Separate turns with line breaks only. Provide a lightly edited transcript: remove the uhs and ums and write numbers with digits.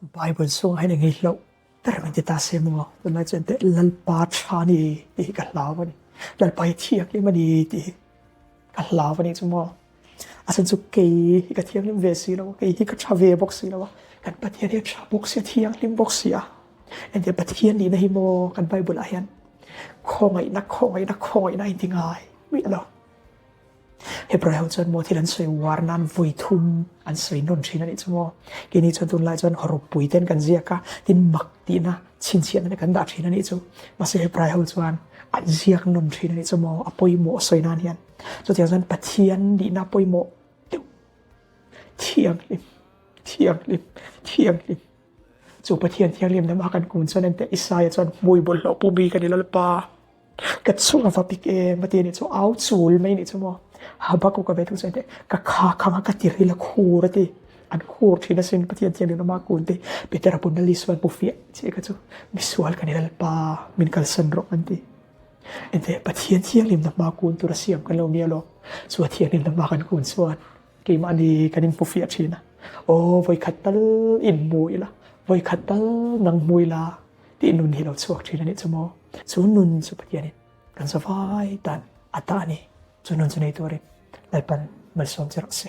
Bible chhungah hian eng hi hlauh ber min ti ta se maw? Tunlai chuan teh Lalpa tha a ni tih hi ka hlau a ni. Lalpa hi thianghlim a ni tih hi ka hlau a nih chu maw? A chhan chu kei hi ka thianghlim ve si lo a, kei hi ka tha ve bawk si lo a, kan Pathian hi a tha bawk si a, thianghlim bawk si a. Engtiang Pathian nihna hi maw kan Bible ah hian khawngaihna, khawngaihna, khawngaihna a inti ngai miah lo. Hebrai ho chuan maw thil an sawi uar nan vawi thum an sawi nawn thin a nih chu maw. Keini chuan tunlai chuan hawrawppui ten kan ziak a, tin mak tihna chhinchhiahna te kan dah thin a nih chu. Mahse Hebrai ho chuan an ziak nawn thin a nih chu maw a pawimawh sawi nan hian. Chutiang chuan Pathian nihna pawimawh deuh thianghlim, thianghlim, thianghlim. Chu Pathian thianghlim lamah kan kun chuan enteh Isaia chuan hmui bawlhhlawh pu bik a ni Lalpa. Ka chung a va pik em a ti a nih chu, au chul mai a nih chu maw. Habakkuk a ve thung chuan teh ka kha khang a ka ti ril a khur a ti. An khur thin asin Pathian thianghlim lama kun te Peter a punna Lisuan hmu fiah chiah kha chu misual kan i Lalpa min kalsan rawh an ti. Enteh Pathian thianghlimna hma kun tur a siam kan lo nia lawm. Chu a thianghlimna hma kan kun chuan keimahni kan inhmu fiah thin a. Aw vawikhat tal inhmu ila, vawikhat tal nang hmu ila tih nun hi lo chhuak thin a nih chu maw? Chu nun chu Pathianin kan zavai tan a tah a ni. Chu nun chu nei turin Lalpan malsawm che rawh se.